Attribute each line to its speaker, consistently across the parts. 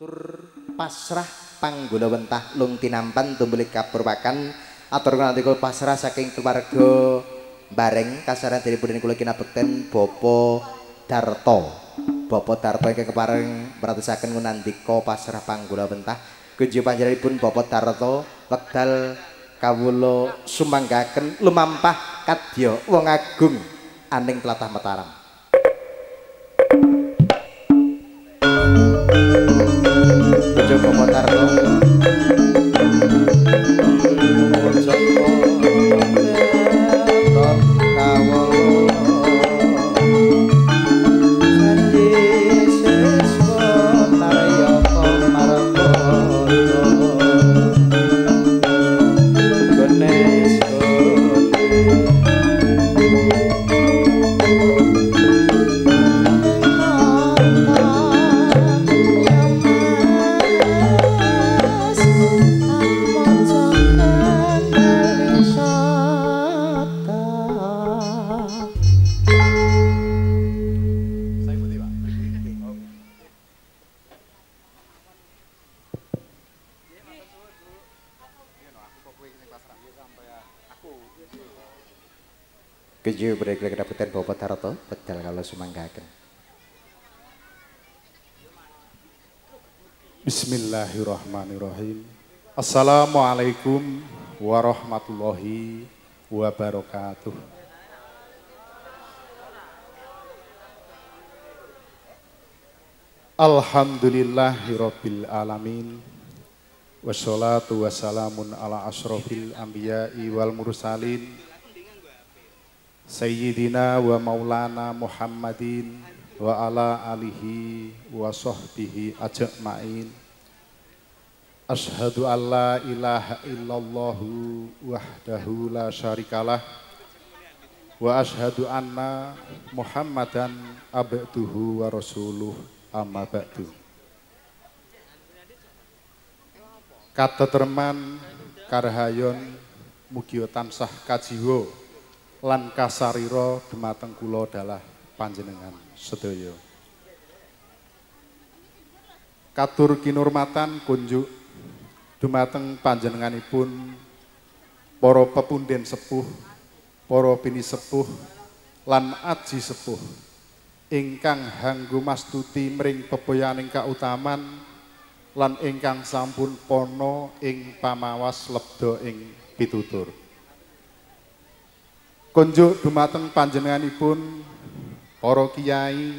Speaker 1: Tur pasrah panggula wentah lung tinampan tumbulik kapurwakan atur nandika pasrah saking keluarga Bareng kasaran diri kula kinabekten Bapak Darto. Bapak Darto ingkang kepareng mratusaken ngunandika pasrah panggula wentah kunjuk panjenenganipun Bapak Darto wekdal kawula sumanggaken lumampah kadya wong agung aning tlatah Mataram. Kunjuk Bapak Darto. Keju berikut kedapetan Bapak Darto bedal kalau sumanggaken.
Speaker 2: Bismillahirrahmanirrahim. Assalamualaikum warahmatullahi wabarakatuh. Alhamdulillahirabbil alamin. Wassalatu wassalamun ala asyrofil anbiya'i wal mursalin. Sayyidina wa maulana Muhammadin wa ala alihi wa sahbihi ajma'in. Ashhadu an la ilaha illallahu wahdahu la syarikalah wa ashhadu anna Muhammadan abduhu wa rasuluh, amma ba'du. Katetreman karhayon mugia tansah kajiwa lan kasarira dumateng kula dalah panjenengan sedaya. Katur kinurmatan kunjuk dumateng panjenenganipun para pepunden sepuh, para pinisepuh lan aji sepuh ingkang hanggo mastuti mring pepoyaning kautaman lan ingkang sampun pana ing pamawas lebda ing pitutur. Kunjuk dumateng panjenenganipun para kiai,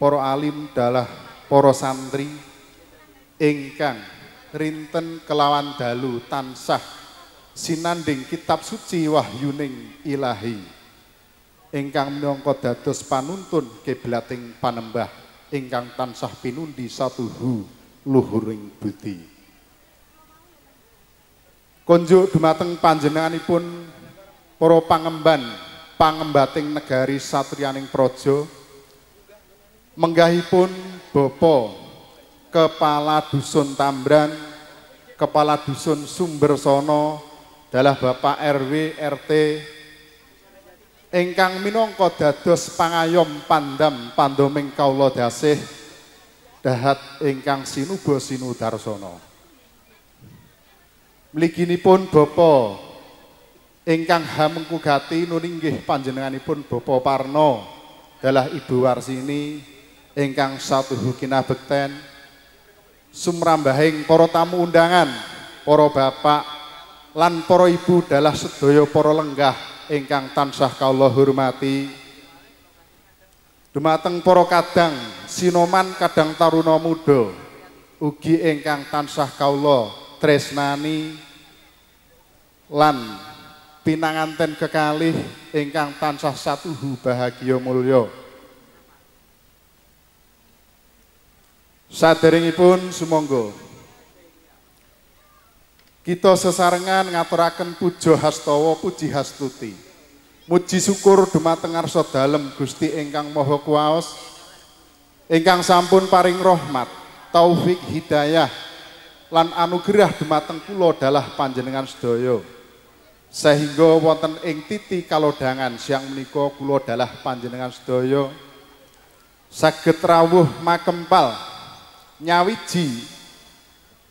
Speaker 2: para alim dalah para santri ingkang rinten kelawan dalu tansah sinanding kitab suci wahyuning ilahi ingkang minangka dados panuntun kiblating panembah ingkang tansah pinundi satuhu luhuring budi. Kunjuk dumateng panjenenganipun para pangemban pangembating negari satriyaning praja, menggahipun Bapak Kepala Dusun Tambran, Kepala Dusun Sumbersono, dalah Bapak RW RT ingkang minangka dados pangayom pandam pandoming kawula dasih dahat ingkang sinuba sinudarsana. Mliginipun Bapak ingkang hamengku gati nuninggih panjenenganipun Bapak Parno dalah Ibu Warsini ingkang satuhu kinabekten sumrambahing para tamu undangan, para bapak lan para ibu dalah sedaya para lenggah ingkang tansah kawula hormati. Dumateng para kadang sinoman kadang taruna muda ugi ingkang tansah kawula tresnani lan pinanganten kekalih ingkang tansah satuhu bahagia mulya. Saderengipun sumangga kita sesarengan ngaturaken puja hastawa puji hastuti. Muji syukur dumateng ngarsa dalem Gusti ingkang Maha Kuwaos ingkang sampun paring rahmat, taufik, hidayah lan anugerah dumateng kula dalah panjenengan sedaya. Sehingga wonten ing titi kalodhangan siang menika kula dalah panjenengan sedaya saged rawuh makempal nyawiji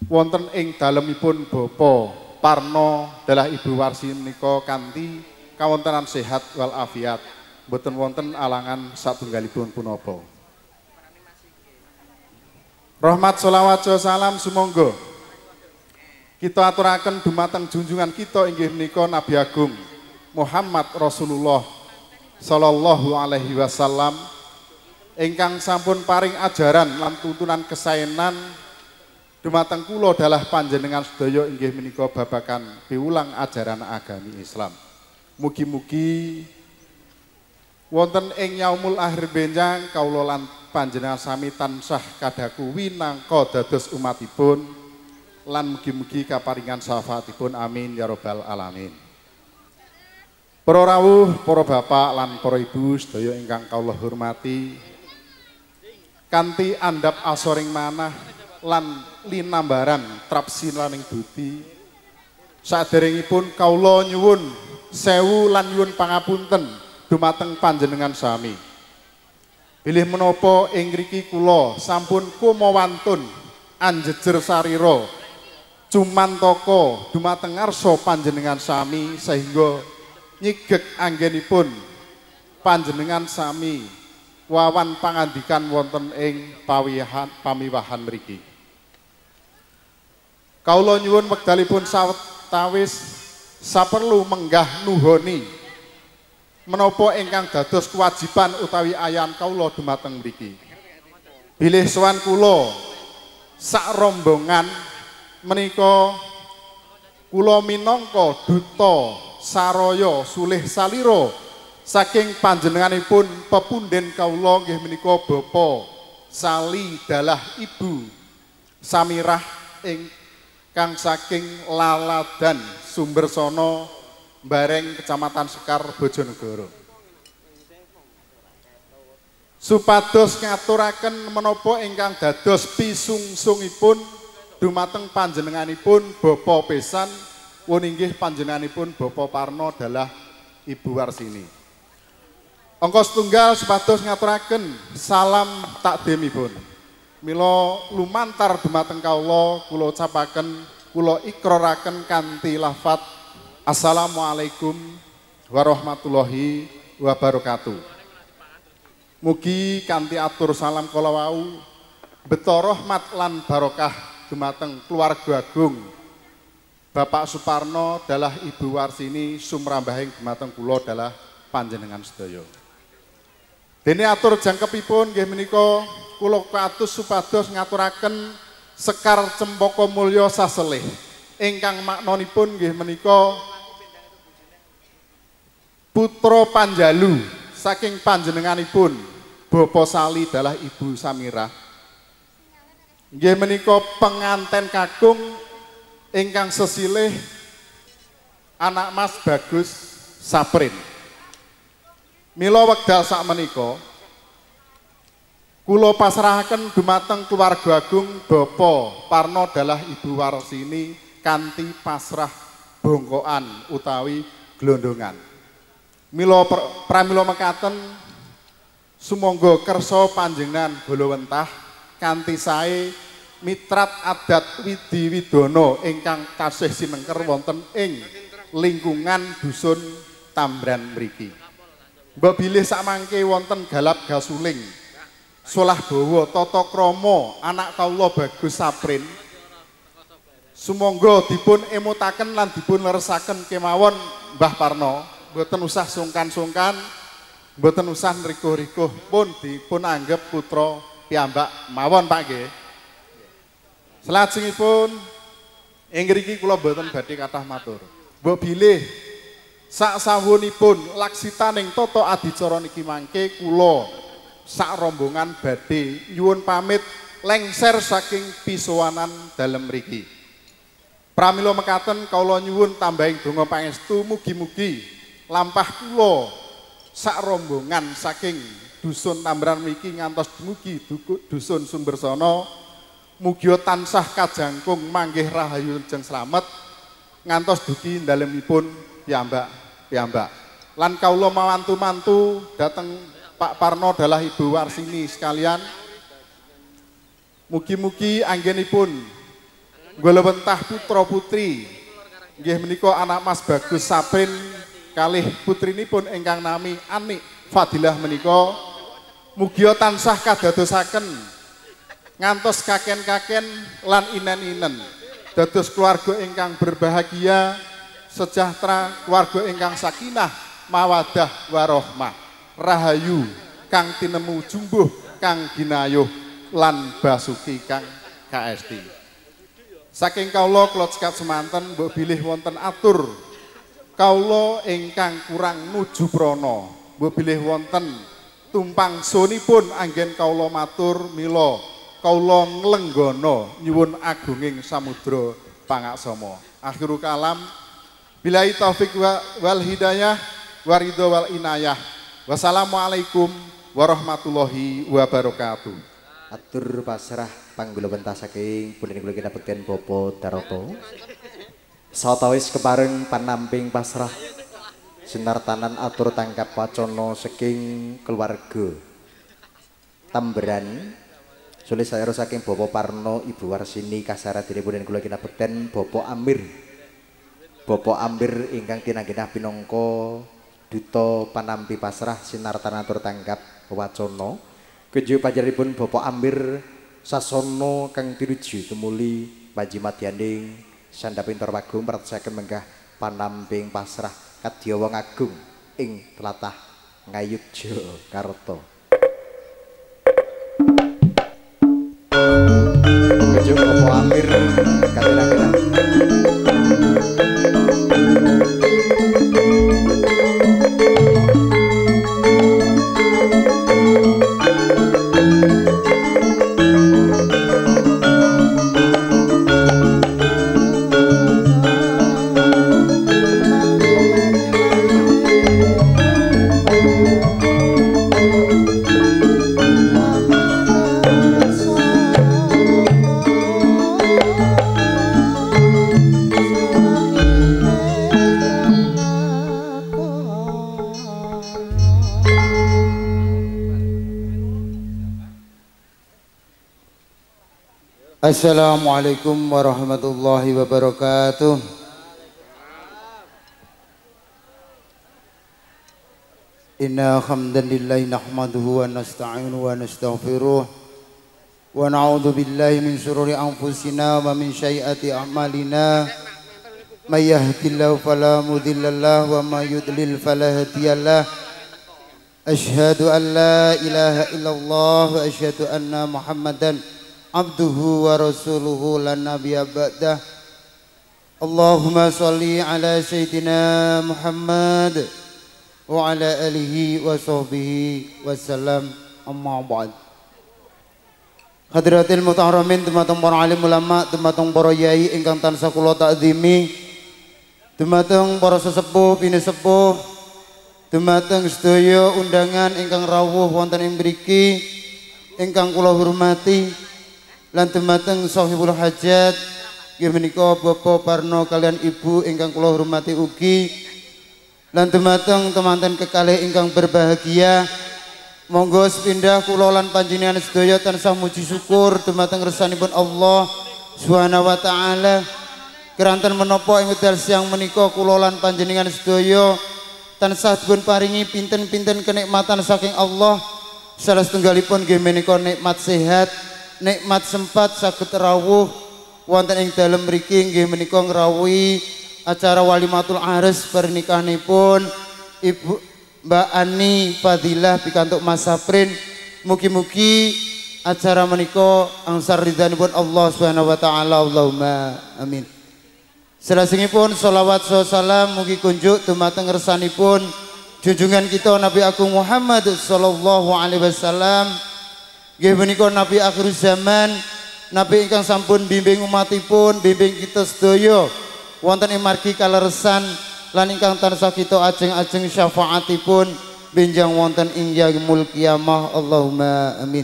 Speaker 2: wonten ing dalemipun Bapak Parno dalah Ibu Warsi menika kanthi kawontenan sehat wal afiat, mboten wonten alangan satunggalipun punapa. Rahmat sholawat salam sumangga kita aturaken dumateng junjungan kita inggih menika Nabi Agung Muhammad Rasulullah sallallahu alaihi wasallam ingkang sampun paring ajaran lan tuntunan kesaenan dumateng kula dalah panjenengan sedaya inggih menika babagan piwulang ajaran agami Islam. Mugi-mugi wonten ing yaumul akhir benjang kawula lan panjenengan sami tansah kadaku winangka dados umatipun lan mugi-mugi kaparingan syafaatipun, amin ya rabbal alamin. Para rawuh, para bapak lan para ibu sedaya ingkang kawula hormati, kanthi andhap asoring manah lan linambaran trapsilaning budi, saderengipun kawula nyuwun sewu lan nyuwun pangapunten dumateng panjenengan sami. Bilih menapa ing ngriki kula sampun kumawantun anjejer sarira cumantaka dumateng ngarsa panjenengan sami sehingga nyigek anggenipun panjenengan sami wawan pangandikan wonten ing pawihan pamiwahan mriki. Kawula nyuwun wekdalipun sawetawis saperlu menggah nuhoni menapa ingkang dados kewajiban utawi ayan kawula dumateng mriki. Bilih sowan kula sak rombongan menika kula minangka duta saraya sulih salira saking panjenenganipun pepunden kawula nggih menika Bapak Sali dalah Ibu Samirah ingkang saking Laladan Sumbersono Bareng Kecamatan Sekar Bojonegoro. Supados ngaturaken menapa ingkang dados pisungsungipun dumateng panjenenganipun Bapak Pesan won inggih panjenenganipun Bapak Parno dalah Ibu Warsini. Angka setunggal supados ngaturaken salam takdimipun. Mila lumantar dumateng kawula kula ucapaken, kula ikraraken kanthi lafat Assalamualaikum warahmatullahi wabarakatuh. Mugi kanthi atur salam kala wau beto rahmat lan barokah dumateng keluarga agung Bapak Suparno dalah Ibu Warsini sumrambahing dumateng kula dalah panjenengan sedaya. Dene atur jangkepipun nggih menika kula katus supados ngaturaken sekar cempaka mulya saselih ingkang maknanipun nggih menika putra Panjalu saking panjenenganipun Bapak Sali dalah Ibu Samirah nggih menika penganten kakung ingkang sesilih anak Mas Bagus Saprin. Mila wekdal sakmenika kula pasrahaken dumateng keluarga agung Bapak Parno dalah Ibu Warsini kanthi pasrah bongkoan utawi glondongan. Mila pramila mekaten sumangga kersa panjenengan golowentah kanthi sae mitrat adat widi widono ingkang tasih sinengker wonten ing lingkungan dusun Tambran mriki. Mbok bilih sakmangke wonten galap gasuling solah bawa tata krama anak kawula Bagus Saprin sumangga dipun emutaken lan dipun leresaken kemawon Mbah Parno, mboten usah sungkan-sungkan, mboten usah nrikuh-rikuh, pun dipun anggep putra piyambak mawon Pak nggih. Salajengipun ing ngriki kula mboten badhe kathah matur. Mbok bilih sak sawunipun laksitaning tata adicara niki mangke kula sak rombongan badhe nyuwun pamit lengser saking pisowanan dalem mriki. Pramila mekaten kawula nyuwun tambahing donga pangestu mugi-mugi lampah kula sak rombongan saking dusun Tambran mriki ngantos dumugi dusun Sumbersono mugi tansah kajangkung manggih rahayu jeng slamet ngantos dugi dalemipun piyambak-piyambak. Lan kawula mawantu-mantu dhateng Pak Parno dalah Ibu Warsini sekalian. Mugi-mugi anggenipun nggulawentah putra putri nggih menika anak Mas Bagus Saprin kalih putrinipun ingkang nami Anik Fadilah menika mugia tansah kadadosaken ngantos kaken-kaken lan inen-inen dados keluarga ingkang berbahagia sejahtera, keluarga ingkang sakinah mawadah warohmah, rahayu kang tinemu jumbuh kang ginayuh lan basuki kang kaesti. Saking kawula kula cekap semanten mbok bilih wonten atur kawula ingkang kurang nuju prana, mbok bilih wonten tumpang sonipun anggen kawula matur mila kawula nglenggana nyuwun agunging samudra pangaksama. Akhirul kalam billahi taufik wal hidayah waridho wal inayah. Wassalamualaikum warahmatullahi wabarakatuh.
Speaker 1: Atur pasrah panggulawentah saking punden kula kinabekten Bapak Daroto. Sawetawis kepareng panamping pasrah sinartanan atur tangkap wacana saking keluarga Tamberan Sulis sayaro saking Bapak Parno Ibu Warsini kasaradene punden kula kinabekten Bapak Amir. Bapak Amir ingkang tinanggenah pinangka duta panampi pasrah sinartanan atur tanggap wacana. Kunjuk panjenenganipun Bapak Amir sasana kang tinuju tumuli panji madyaning sandhaping Torwagung pratosaken menggah panamping pasrah kadya wong agung ing tlatah Ngayogyakarta. Kunjuk Bapak Amir katinanggenah.
Speaker 3: Assalamualaikum warahmatullahi wabarakatuh. Inna hamdanillahi nahmaduhu wa nasta'inuhu wa nastaghfiruh wa na'udzu billahi min syururi anfusina wa min sayyiati a'malina. May yahdihillahu fala mudhillalah wa may yudlil fala hadiyalah. Asyhadu an la ilaha illallah wa asyhadu anna Muhammadan abduhu wa rasuluhu la nabiyya ba'dah. Allahumma sholli ala sayyidina Muhammad wa ala alihi wa sahbihi wasallam. Amma ba'd. Hadratil mutaharamin, dumateng para alim ulama, dumateng para yai ingkang tansah kula takzimi, dumateng para sesepuh pinisepuh, dumateng sedaya undangan ingkang rawuh wonten ing mriki ingkang kula hormati, lan dumateng sahibul hajat nggih menika Bapak Parno kalian Ibu ingkang kula hormati ugi, lan dumateng temanten kekalih ingkang berbahagia. Monggo sepindah kula lan panjenengan sedaya tansah muji syukur dumateng ngersanipun Allah Subhanahu wa taala. Keranten menapa ing wekdal siang menika kula lan panjenengan sedaya tansah dipun paringi pinten-pinten kenikmatan saking Allah. Salah setunggalipun nggih menika nikmat sehat, nikmat sempat saged rawuh wonten ing dalem mriki nggih menika ngrawuhi acara walimatul aris pernikahanipun Ibu Mbak Ani Fadilah pikantuk Mas Saprin. Mugi-mugi acara menika angsal ridhanipun Allah Subhanahu wa taala. Allahumma amin. Salajengipun sholawat salam mugi kunjuk dumateng ngersanipun junjungan kita Nabi Agung Muhammad sallallahu alaihi wasallam. Nggih menika Nabi akhir zaman, Nabi ingkang sampun bimbing umatipun, bimbing kita sedaya wonten ing margi kaleresan lan ingkang tansah kita ajeng-ajeng syafaatipun benjang wonten ing yaumul qiyamah. Allahumma amin.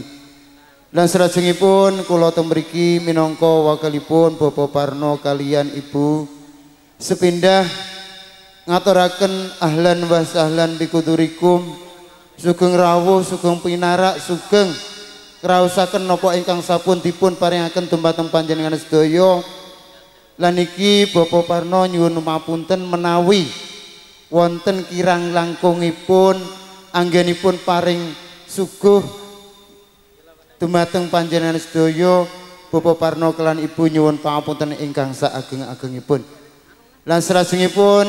Speaker 3: Lan salajengipun kula teng mriki minangka wakilipun Bapak Parno kalian Ibu sepindah ngaturaken ahlan wa sahlan bikudurikum, sugeng rawuh, sugeng pinarak, sugeng ngraosaken napa ingkang sampun dipun paringaken dumateng panjenengan sedaya. Lan iki Bapak Parno nyuwun mapunten menawi wonten kirang langkungipun anggenipun paring suguh dumateng panjenengan sedaya. Bapak Parno kelan Ibu nyuwun pangapunten ingkang saageng-agengipun. Lan salajengipun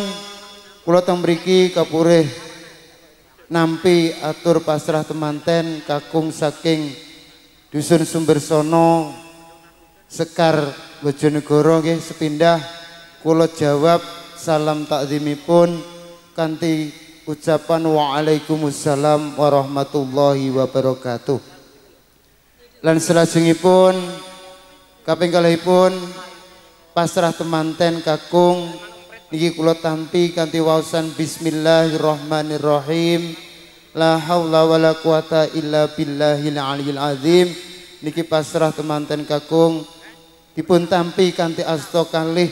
Speaker 3: kula teng mriki kapurih nampi atur pasrah temanten kakung saking Dusun Sumbersono Sekar Bojonegoro nggih sepindah kula jawab salam takzimipun kanthi ucapan waalaikumsalam warahmatullahi wabarakatuh. Lan salajengipun kaping kalihipun pasrah temanten kakung niki kula tampi kanthi waosan bismillahirrahmanirrahim la haula wala quwata illa billahil aliyil azim. Niki pasrah temanten kakung dipun tampi kanthi asta kalih.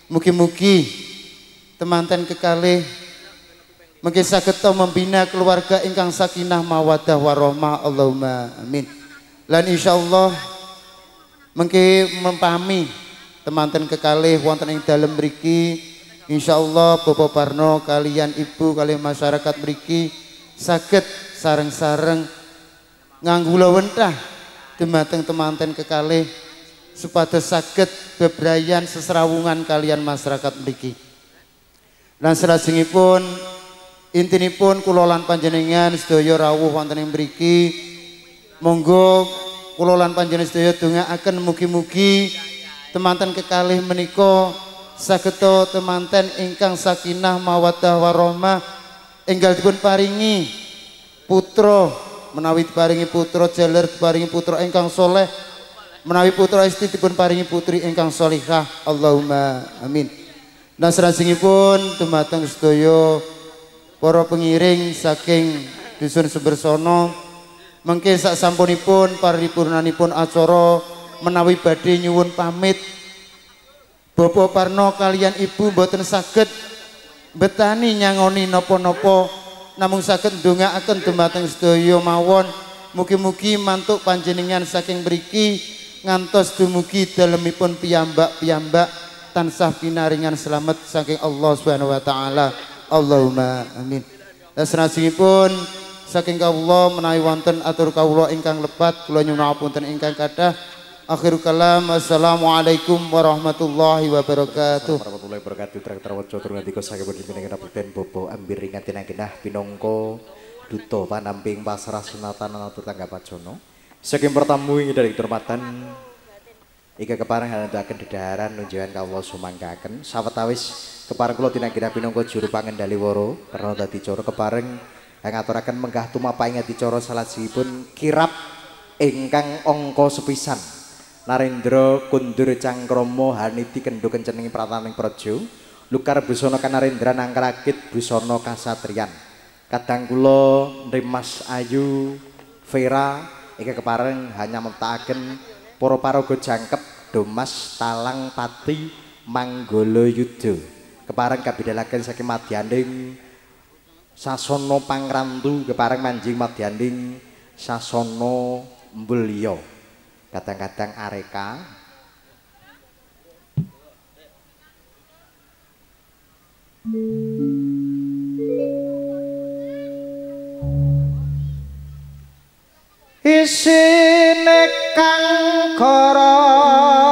Speaker 3: Mugi-mugi temanten kekalih mengke saged membina keluarga ingkang sakinah mawaddah warahmah. Allahumma amin. Lan insyaallah mengke mempami temanten kekalih wonten ing dalem mriki, insyaallah Bapak Parno kalian Ibu kalian masyarakat mriki saged sareng-sareng nganggula wentah dumateng temanten kekalih supados saged bebrayan sesrawungan kalian masyarakat mriki. Lan salajengipun intinipun kula lan panjenengan sedaya rawuh wonten ing mriki, monggo kula lan panjenengan sedaya dongaaken mugi-mugi temanten kekalih menika saged temanten ingkang sakinah mawaddah warahmah enggal dipun paringi putra, menawi diparingi putra jaler diparingi putra ingkang soleh, menawi putra istri dipun paringi putri ingkang solihah. Allahumma amin. Nah salajengipun dumateng sedaya para pengiring saking Dusun Sumbersono mengke sak sampunipun paripurnanipun acara menawi badhe nyuwun pamit Bapak Parno kalian Ibu mboten saged betani nyangoni napa-napa namung saged ndongaaken dumateng sedaya mawon. Mugi-mugi mantuk panjenengan saking mriki ngantos dumugi dalemipun piyambak-piyambak tansah pinaringan selamat saking Allah Subhanahu wa taala. Allahumma amin. Lan salajengipun saking kawula menawi wonten atur kawula ingkang lepat kula nyuwun ngapunten ingkang kathah. Akhirul kalam, assalamualaikum warahmatullahi wabarakatuh.
Speaker 1: Warahmatullahi wabarakatuh. Trak-trawaca tur ngendika saking pimpinan Kabupaten Bobo ambir ringatin genah pinangka duta panamping pasrah sunatan atur tanggapajono. Saking pertamu ing dari kehormatan ika kepareng halandaken dedaharan nunjukan kawula sumanggaken. Sawetawis kepareng kula tinangginah pinangka juru pangendali wara karena dadi cara kepareng ngaturaken menggah tumapa ing adicara salajengipun kirap ingkang angka sepisan. Narendra kundur cangkrama haniti kendho kencening prataning praja lukar busana kanarendra nangrakit busana kasatriyan. Kadang kula Mas Ayu Vera iki kepareng hanya memtakaken para paraga jangkep Domas Talang Pati Manggala Yuda. Kepareng kabidalaken saking madyaning sasana pangrantu kepareng manjing madyaning sasana mbulya. Kadang-kadang areka isine kang gara-gara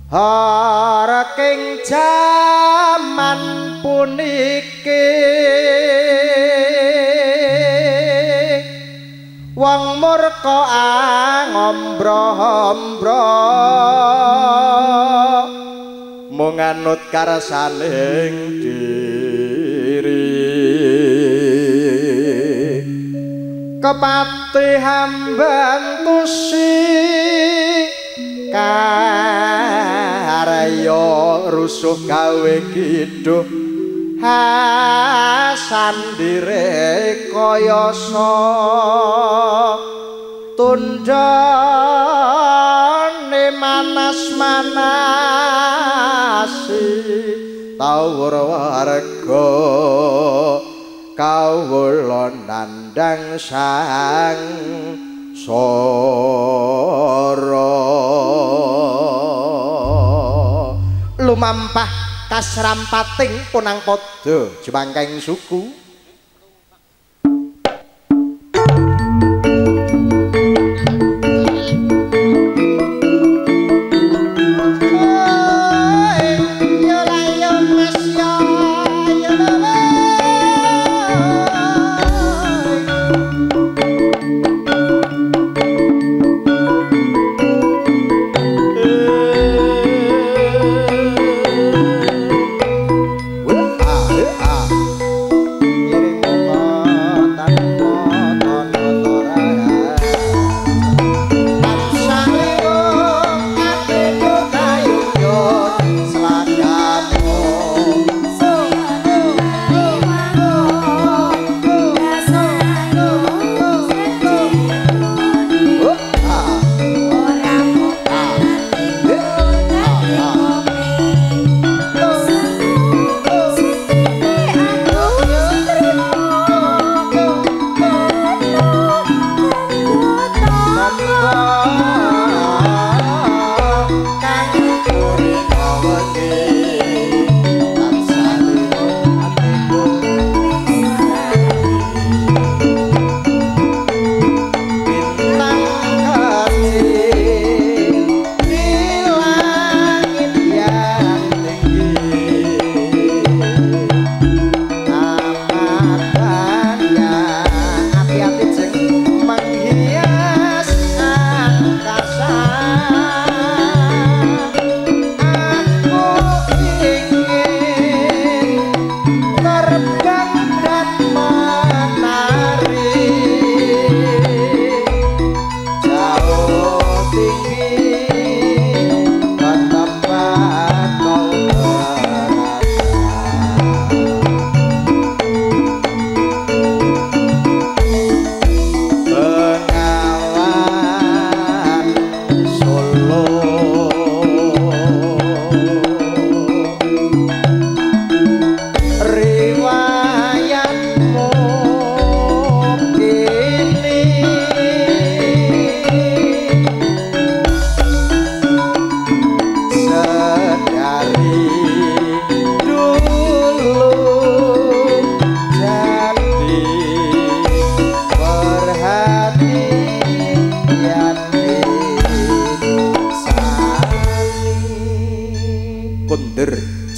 Speaker 1: haraking jaman puniki wong murka ngombro-ombro mung anut karsaning diri kepati hambantusi karya rusuh gawe kidhuh hasandire kaya sa tundhane manas-manasi tawur warga Kawula nandhang sang sara lumampah kasrampating punang padha jemangkeng suku.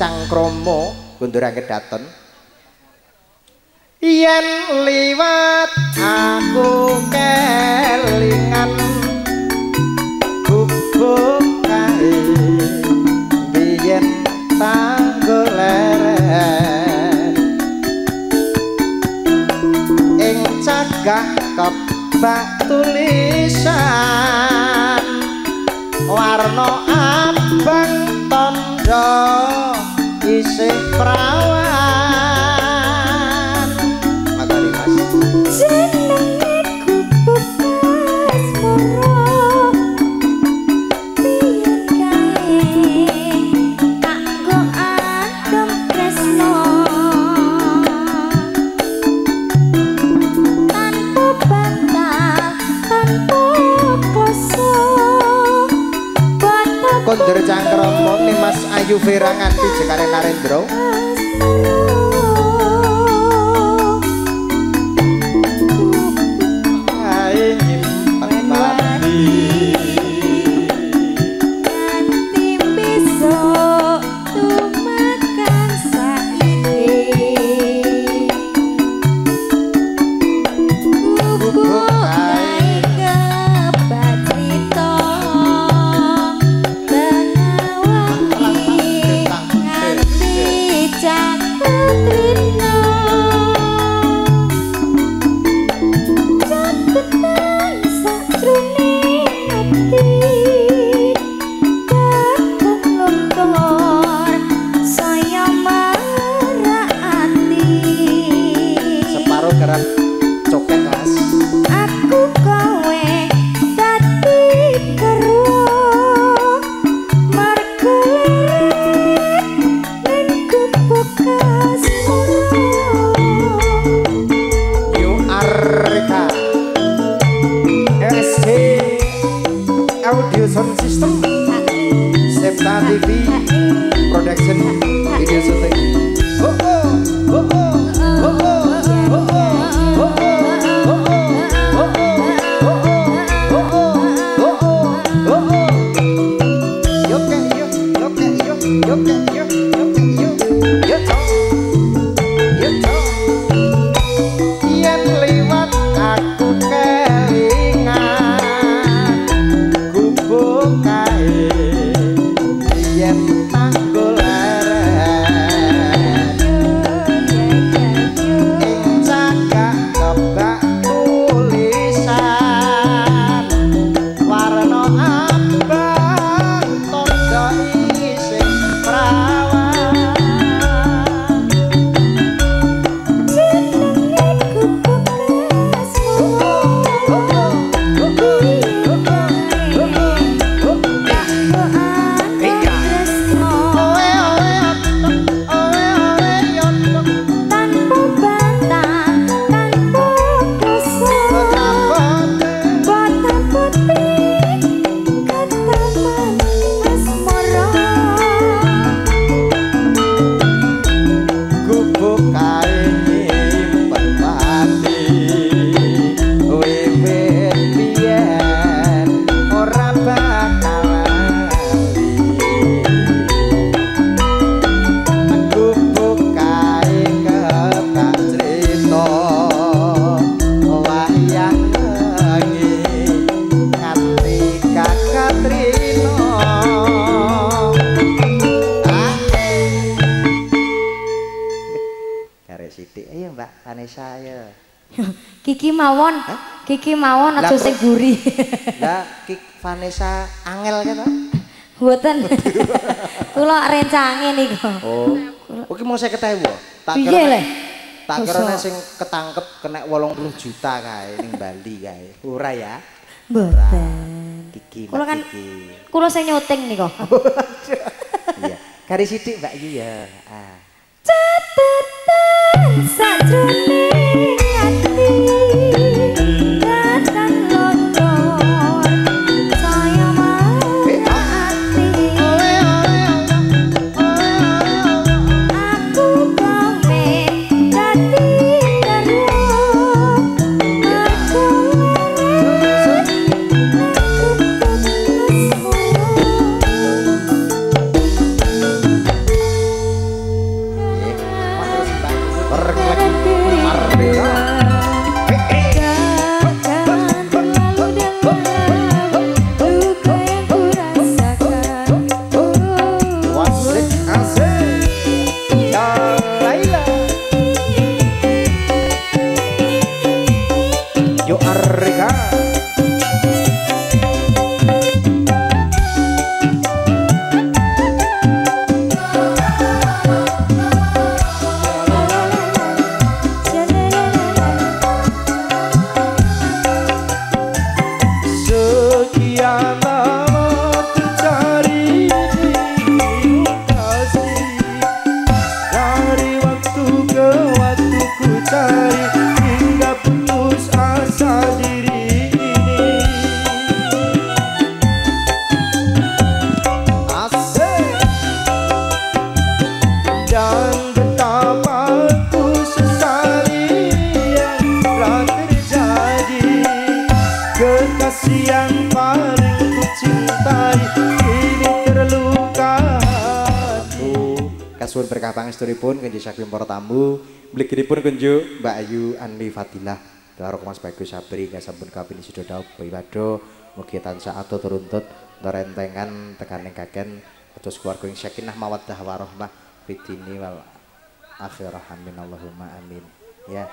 Speaker 1: Cangkrama gondorang kedaton yen liwat aku kelingan gubuk kae biyen tanggo leren ing cagak kebak tulisan warna abang tondo isih prawan. Makasih Mas.
Speaker 4: Jenenge gubuk asmara piye kae kanggo adem tresno tanpa bantal tanpa kloso.
Speaker 1: Kondur cangkrama Mas Ayu Vera nganti jekare Narendra. Ae nyimpen pati
Speaker 4: nganti besok tumakan saiki gubuk kae kebak crita nganti cakep.
Speaker 1: Sound System, Septa TV Production Video Shooting. Oh oh oh oh oh oh oh oh oh oh oh oh oh. Yo yo yo yo yo yo yo yo yo yo. Yen liwat aku kelingan gubuk kae yen tanggul leren ing cagak kebak tulisan warna abang tondo isih prawan.
Speaker 4: Kiki mawon, Kiki mawon aja sing gurih.
Speaker 1: Lah Kiki Vanessa angel gitu.
Speaker 4: Mboten. Kula rencange niku.
Speaker 1: Oh. Iki mung 50.000. Tak kira. Tak kira sing ketangkep kena 80 juta kae ning Bali kae. Ora ya?
Speaker 4: Mboten.
Speaker 1: Kiki.
Speaker 4: Kula kan kula sing nyuting niku.
Speaker 1: Iya. Kari sithik Mbak Yu ya. Ah.
Speaker 4: Catetan sajroning ati datan lontor saya mati aku gawe dadi garwa aku
Speaker 1: Kasuwun berkah pangestunipun kunjuk saking para tamu, mliginipun kunjuk Mbak Ayu Anli Fadilah, karo Mas Bagus Sabri sampun kapini sida dhaup iwado, mugi tansah atur turuntut rentengan tekaning kaken kados keluarga ing sakinah mawaddah warahmah fid dini wal akhirah, amin Allahumma amin. Ya.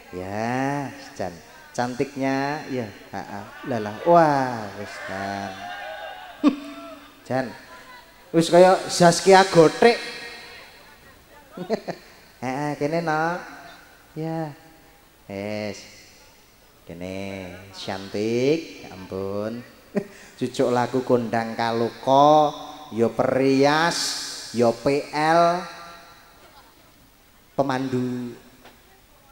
Speaker 1: Ya, Jan. Cantiknya ya, heeh. Lah wah wis kan. Jan. Wis kaya Zaskia Gotik. Heeh, kene no. Ya. Wis. Kene cantik, ya ampun. Cucuk lagu kondang kaloka, ya perias, ya PL, pemandu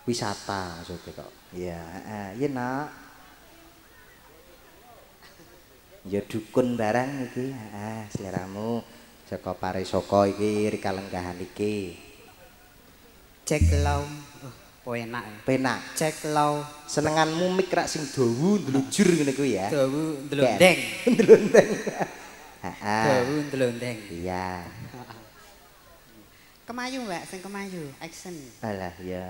Speaker 1: wisata maksudnya kok. Ya, heeh, iya nak. Ya dukun barang iki. Heeh, sliramu saka Parisaka iki rikalenggahan iki.
Speaker 5: Cek lau. Oh, enak.
Speaker 1: Penak.
Speaker 5: Cek lau.
Speaker 1: Senenganmu mik rak sing dawa ndlujur ngene kuwi ya.
Speaker 5: Dawa ndlondeng.
Speaker 1: Ndlondeng. Heeh.
Speaker 5: Dawa ndlondeng.
Speaker 1: Iya.
Speaker 5: Kemayu, Mbak, sing kemayu. Action.
Speaker 1: Alah ya.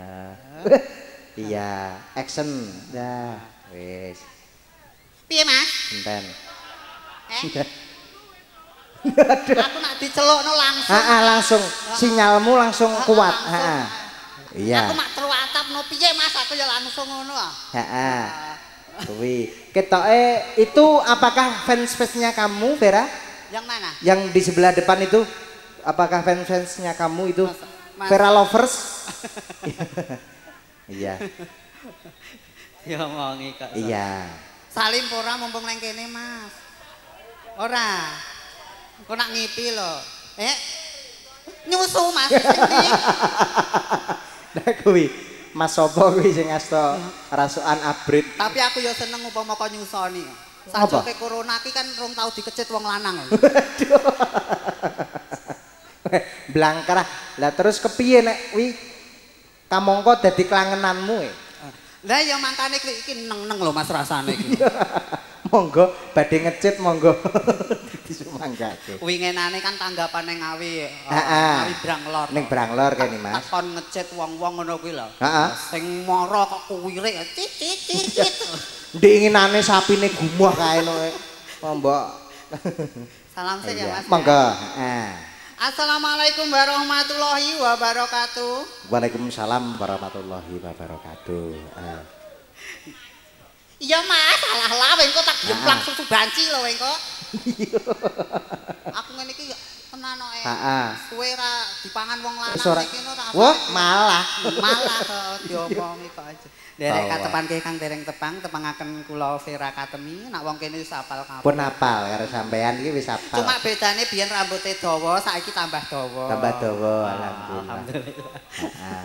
Speaker 1: Iya, action. Dah, wis.
Speaker 5: Piye, Mas?
Speaker 1: Enten.
Speaker 5: Eh? Aku nak dicelukno langsung.
Speaker 1: Heeh, langsung. Sinyalmu langsung kuat. Heeh. Iya.
Speaker 5: Aku mak truatap no piye Mas, aku ya langsung ngono ah.
Speaker 1: Heeh. Kuwi. Ketoke itu apakah fans-fansnya kamu, Vera?
Speaker 5: Yang mana?
Speaker 1: Yang di sebelah depan itu apakah fans-fansnya kamu itu?
Speaker 5: Mas.
Speaker 1: Vera lovers? Iya.
Speaker 5: Ya omongi kok.
Speaker 1: Iya.
Speaker 5: Salim ora mumpung nang kene, Mas. Ora. Kok nak ngipi lho. Eh. Nyusu Mas sing.
Speaker 1: Lah kuwi Mas sapa kuwi sing asta rasukan abrit.
Speaker 5: Tapi aku ya seneng upama kok nyusoni. Sajoke corona ki kan rong tau dikecit wong lanang.
Speaker 1: Waduh. Blangkrah. Lah terus kepiye nek kuwi kamangka dadi klangenanmu e?
Speaker 5: Lah ya mangkane kuwi iki neng-neng lho Mas rasane iki.
Speaker 1: Monggo badhe ngecit monggo disumanggake.
Speaker 5: Wingenane kan tanggapan ning Ngawi,
Speaker 1: Ngawi
Speaker 5: Branglor.
Speaker 1: Ning Branglor kene Mas.
Speaker 5: Kon ngecit wong-wong ngono kuwi lho.
Speaker 1: Heeh.
Speaker 5: Sing mara kok kuwirik cit cit cit.
Speaker 1: Ndinginane sapine gumoh kae lho. Mbok.
Speaker 5: Salam sik ya Mas.
Speaker 1: Monggo. Heeh.
Speaker 5: Assalamualaikum warahmatullahi wabarakatuh.
Speaker 1: Waalaikumsalam warahmatullahi wabarakatuh.
Speaker 5: Iya Mas, alah lah engko tak jemplang susu banci lho engko. Aku ngene iki tenan kok.
Speaker 1: Heeh.
Speaker 5: Suwe ra dipangan wong lanang iki ora.
Speaker 1: Wah, malah.
Speaker 5: Malah diomongi kok aja. Derek katepan ki Kang dereng tepang, tepangaken kula Vera Katemi, nak wong kene wis apal kabeh.
Speaker 1: Pun apal karo sampean iki wis apal.
Speaker 5: Cuma bedane biyen rambuté dawa, saiki tambah dawa.
Speaker 1: Tambah dawa, alhamdulillah.
Speaker 5: Alhamdulillah.
Speaker 1: Heeh.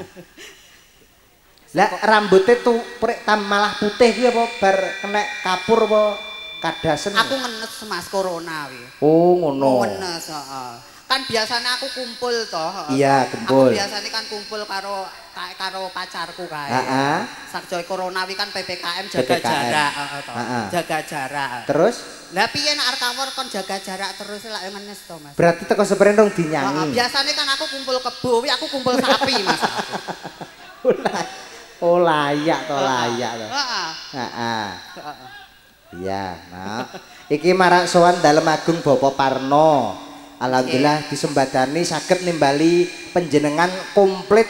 Speaker 1: Lah rambutnya tuh prek malah putih kuwi apa bar kena kapur apa kadasen?
Speaker 5: Aku ngenes Mas corona kuwi.
Speaker 1: Oh ngono.
Speaker 5: Ngenes, heeh. Kan biasanya aku kumpul toh.
Speaker 1: Iya, kumpul.
Speaker 5: Aku biasanya kan kumpul karo karo pacarku kae.
Speaker 1: Heeh.
Speaker 5: Sakjoe corona kuwi kan PPKM jaga jarak, heeh toh. Jaga jarak.
Speaker 1: Terus?
Speaker 5: Lah piye nek arep kawor kon jaga jarak terus lak ngenes to Mas.
Speaker 1: Berarti teko sepren rong dinyangi.
Speaker 5: Heeh, biasanya kan aku kumpul kebo, kuwi aku kumpul sapi Mas.
Speaker 1: Oh layak to, layak to.
Speaker 5: Heeh.
Speaker 1: Heeh. Iya, nah. Iki marak sowan Dalem Agung Bapak Parno. Alhamdulillah disembadani saged nimbali panjenengan komplit.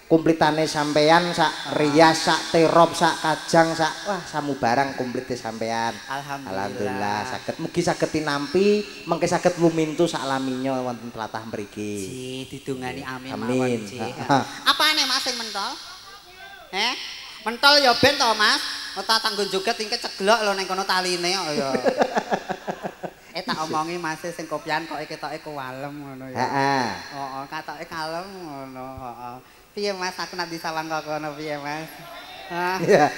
Speaker 1: Komplitane sampean sak rias, sak terop, sak kajang, sak wah samubarang komplite sampean.
Speaker 5: Alhamdulillah.
Speaker 1: Alhamdulillah saged mugi saged tinampi, mengke saged lumintu sak laminya wonten tlatah mriki.
Speaker 5: Ji, didongani amin
Speaker 1: mawon,
Speaker 5: Ji. Apane Mas sing mentol? Eh, mentol ya ben to Mas. Ota tanggung joget ingke ceglok lho ning kono taline kok ya. Eh tak omongi Mas sing kopian kok ketoke kuwalem ngono ya.
Speaker 1: Heeh.
Speaker 5: Heeh, katoke kalem ngono, heeh. Piye Mas aku nak disawang kok kono piye Mas? Hah.
Speaker 1: Iya.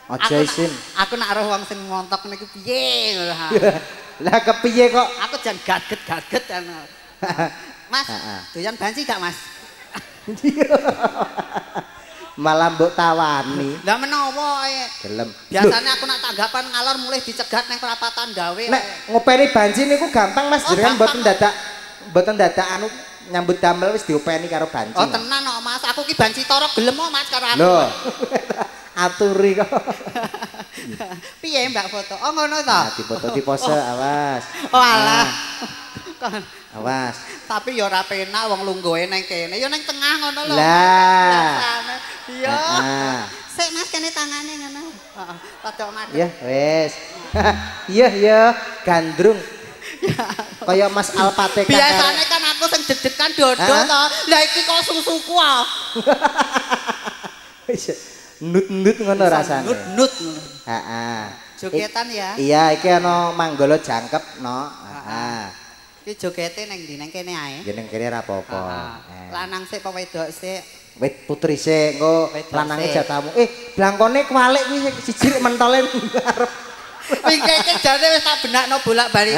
Speaker 1: Aja isin.
Speaker 5: Aku nak roh wong sing montok niku piye ngono ha.
Speaker 1: Lah kepiye kok?
Speaker 5: Aku jan gaget-gaget anu. Mas, doyan banci gak Mas?
Speaker 1: Malah mbok tawani.
Speaker 5: Lah menawa ae.
Speaker 1: Gelem.
Speaker 5: Biasane aku nak tanggapan ngalor mulih dicegat nang perapatan gawe.
Speaker 1: Nek ngopeni banci niku gampang Mas, jenengan mboten dadak anu nyambut damel wis diopeni karo banci.
Speaker 5: Oh tenan kok Mas, aku ki banci toro gelem kok Mas karo aku.
Speaker 1: Lho. Aturi kok.
Speaker 5: Piye Mbak foto? Oh ngono to.
Speaker 1: Nah, dipoto dipose awas.
Speaker 5: Oh alah.
Speaker 1: Awas.
Speaker 5: Tapi ya ora penak wong lungguhe nang kene, ya nang tengah ngono lho.
Speaker 1: Lah.
Speaker 5: Iya. Sik Mas kene tangane ngono. Heeh, padha madhep.
Speaker 1: Ya wis. Iya ya, gandrung. Kaya Mas Alpateka.
Speaker 5: Biasane kan aku sing deg-degan dodo to. Lah iki kok susuku ah.
Speaker 1: Wis nut-nut ngono rasane.
Speaker 5: Nut-nut.
Speaker 1: Heeh.
Speaker 5: Jogetan ya.
Speaker 1: Iya, iki ana manggala jangkep no. Heeh.
Speaker 5: Iki jogete nang ndi? Nang kene ae.
Speaker 1: Ya nang kene ora apa-apa.
Speaker 5: Lanang sik apa wedok sik?
Speaker 1: Wit putri sik engko lanange jatamu. Eh, blangkone kuwalik kuwi siji mentole arep.
Speaker 5: Wingke iki jane wis tak benakno bolak-balik.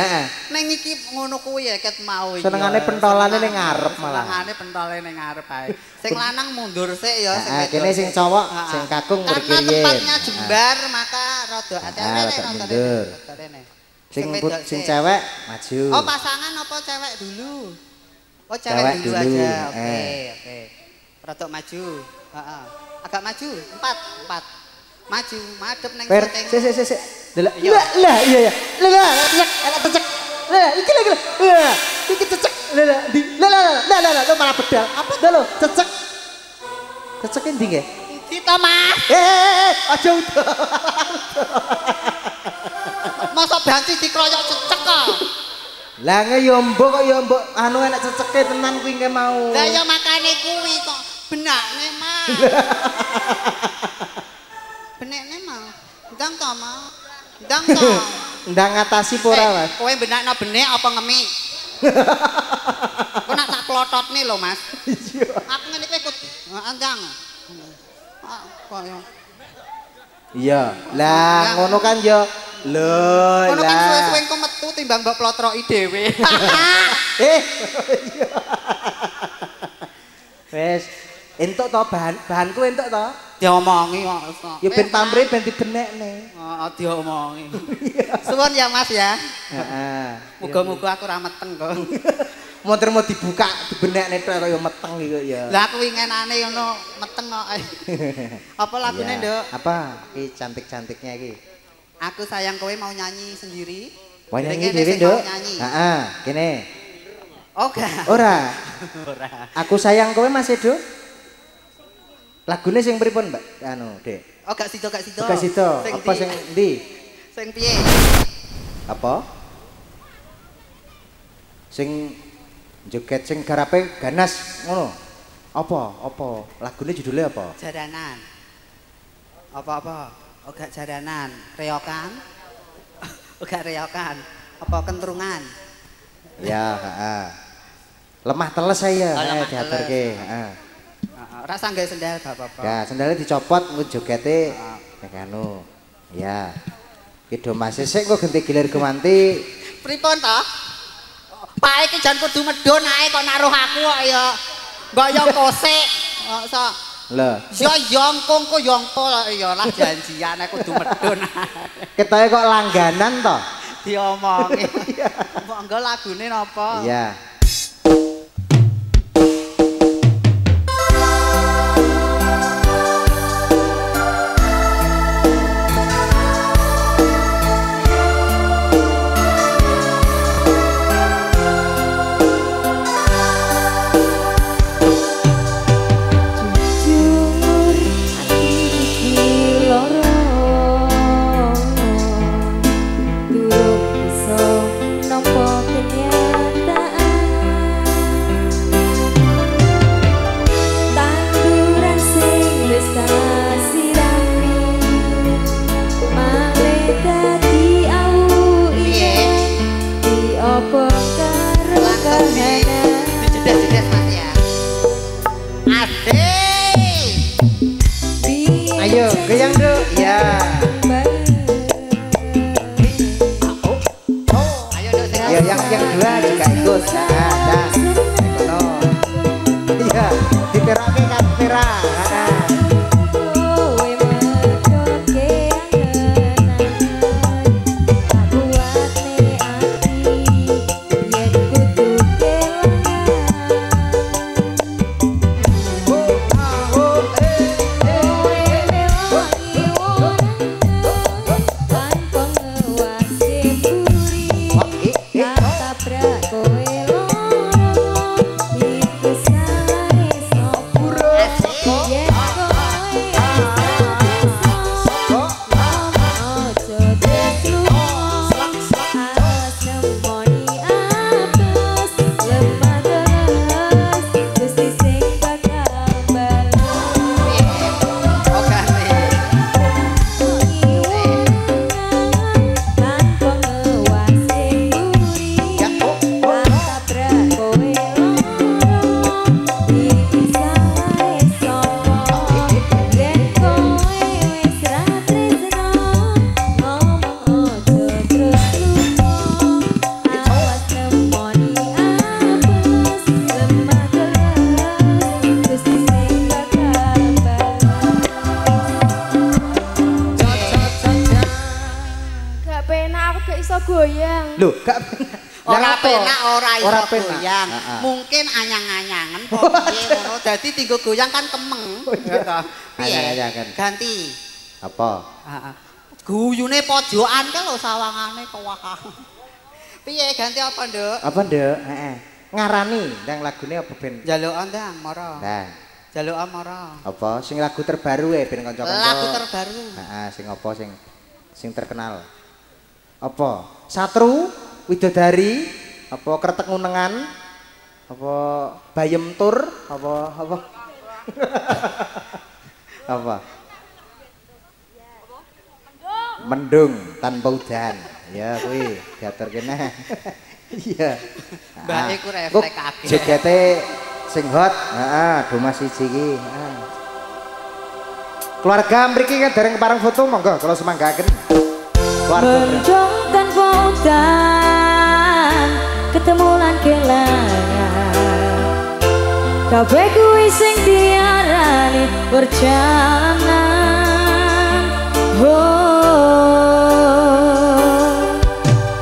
Speaker 5: Ning iki ngono kuwi ya ket mau iki.
Speaker 1: Senengane pentolane ning ngarep malah.
Speaker 5: Senengane pentole ning ngarep ae. Sing lanang mundur sik ya sing wedok.
Speaker 1: Kene sing cowok sing kakung mriki.
Speaker 5: Karena tempatnya jembar maka rada ati-ati
Speaker 1: mundur. Sing cewek maju.
Speaker 5: Oh, pasangan apa cewek dulu? Oh, cewek dulu aja. Oke, oke. Rada maju. Heeh. Agak maju. 4, 4. Maju, madep neng syuting.
Speaker 1: Sik sik sik. Lah lah iya ya. Lah lah cecek, enak cecek. Lah iki lho iki lho. Lah iki cecek. Lah lah di. Lah lah lah lah lah malah bedal. Apa dah lho cecek. Ceceke ndi nggih?
Speaker 5: Ndi to, Mas?
Speaker 1: Aja udah.
Speaker 5: Masa banci dikroyok cecek kok.
Speaker 1: Lah nge yo mbok kok yo mbok anu enak ceceke tenan kuwi nge mau.
Speaker 5: Lah ya makane kuwi kok benakne, Mas. Benekne mau. Ndang to, Mas. Ndang to.
Speaker 1: Ndang ngatasi apa ora, Mas?
Speaker 5: Kowe benakno benek apa ngemik? Kowe nak tak plototne lho, Mas.
Speaker 1: Iya.
Speaker 5: Aku ngene iki ikut ndang. Kok yo.
Speaker 1: Iya. Lah ngono kan yo. Lho, lah.
Speaker 5: Ngono kan suwe-suwe engko metu timbang mbok plotroki dhewe.
Speaker 1: Iya. Wis, entuk to bahanku entuk to?
Speaker 5: Diomongi kok.
Speaker 1: Ya ben pamrih ben dibenekne.
Speaker 5: Heeh, diomongi. Suwun ya Mas ya.
Speaker 1: Heeh.
Speaker 5: Muga-muga aku ora meteng kok.
Speaker 1: Montor mau dibuka dibenekne tok kaya meteng iki kok ya.
Speaker 5: Lah aku wingenane ngono meteng kok. Apa lagune, Nduk?
Speaker 1: Apa? Iki cantik-cantiknya iki.
Speaker 5: Aku sayang kowe mau nyanyi sendiri.
Speaker 1: Mau nyanyi dhewe, Nduk? Heeh, kene.
Speaker 5: Oke.
Speaker 1: Ora.
Speaker 5: Ora.
Speaker 1: Aku sayang kowe Mas Edo. Lagune sing pripun, Mbak? Anu, Dek.
Speaker 5: Oh, gak sida, gak sida.
Speaker 1: Gak sida. Apa sing endi?
Speaker 5: Sing piye?
Speaker 1: Apa? Sing joget sing garape ganas ngono. Apa? Apa? Lagune judulnya apa?
Speaker 5: Jaranan. Apa-apa? Oh, gak jaranan, reokan. Oh, gak reokan. Apa kentrungan?
Speaker 1: Ya, heeh. Lemah teles saya, diaturke, heeh.
Speaker 5: Rasa nggak sendal gak apa-apa.
Speaker 1: Ya, sendalnya dicopot engko jogete nek anu. Ya. Ki do Mas sik engko genti gilir gumanti.
Speaker 5: Pripun to? Pak iki jan kudu medhun ae kok naruh aku kok ya. Mbok yo kosek. Kok sok.
Speaker 1: Lho.
Speaker 5: Ya yongkong kok yongko ya lah janjian aku kudu medhun.
Speaker 1: Ketoke kok langganan to?
Speaker 5: Diomongi. Mbok engko lagune napa?
Speaker 1: Iya. Ayo, goyang dulu. Ya. Ayo, yang dua juga ikut. Nah, nah. Iya, diterake kamera. Nah.
Speaker 6: goyang.
Speaker 1: Lho, gak
Speaker 5: ora penak ora iso goyang. Mungkin anyang-anyangen apa piye ngono. Dadi dinggo goyang kan kemeng. Ya ta. Piye? Ganti.
Speaker 1: Apa?
Speaker 5: Heeh. Guyune pojokan ke lho sawangane kewah. Piye ganti apa, Nduk?
Speaker 1: Apa, Nduk? Heeh. Ngarani ndang lagune apa ben?
Speaker 5: Njalukan ndang mara.
Speaker 1: Nah.
Speaker 5: Njalukan mara.
Speaker 1: Apa sing lagu terbaru e ben kanca-kanca.
Speaker 5: Lagu terbaru.
Speaker 1: Heeh, sing apa sing terkenal. Apa? Satru, Widodari, apa Kretek Ngunengan, apa Bayem Tur, apa apa? Apa? Mendung tanpa udan. Ya kuwi diatur kene. Iya.
Speaker 5: Mbake ku refleks kabeh.
Speaker 1: Jogete sing hot, heeh, Domas siji iki, heeh. Keluarga mriki kan dereng kepareng foto monggo kula semanggaken. Keluarga
Speaker 4: mendung tanpa udan, ketemu lan kelangan. Kabeh kuwi sing diarani perjalanan. Oh.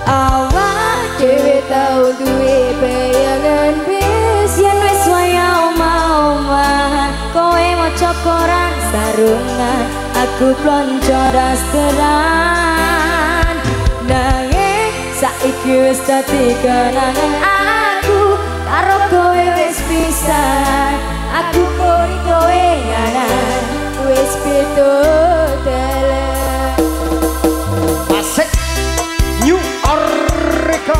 Speaker 4: Awak dhewe tau duwe bayangan wis yen wis waya omah-omahan kowe maca koran sarungan aku blonjo dasteran nanging saiki wis dadi kenangan aku karo kowe wis pisan aku kori kowe nganan wis beda dalan.
Speaker 1: Asik New Oreka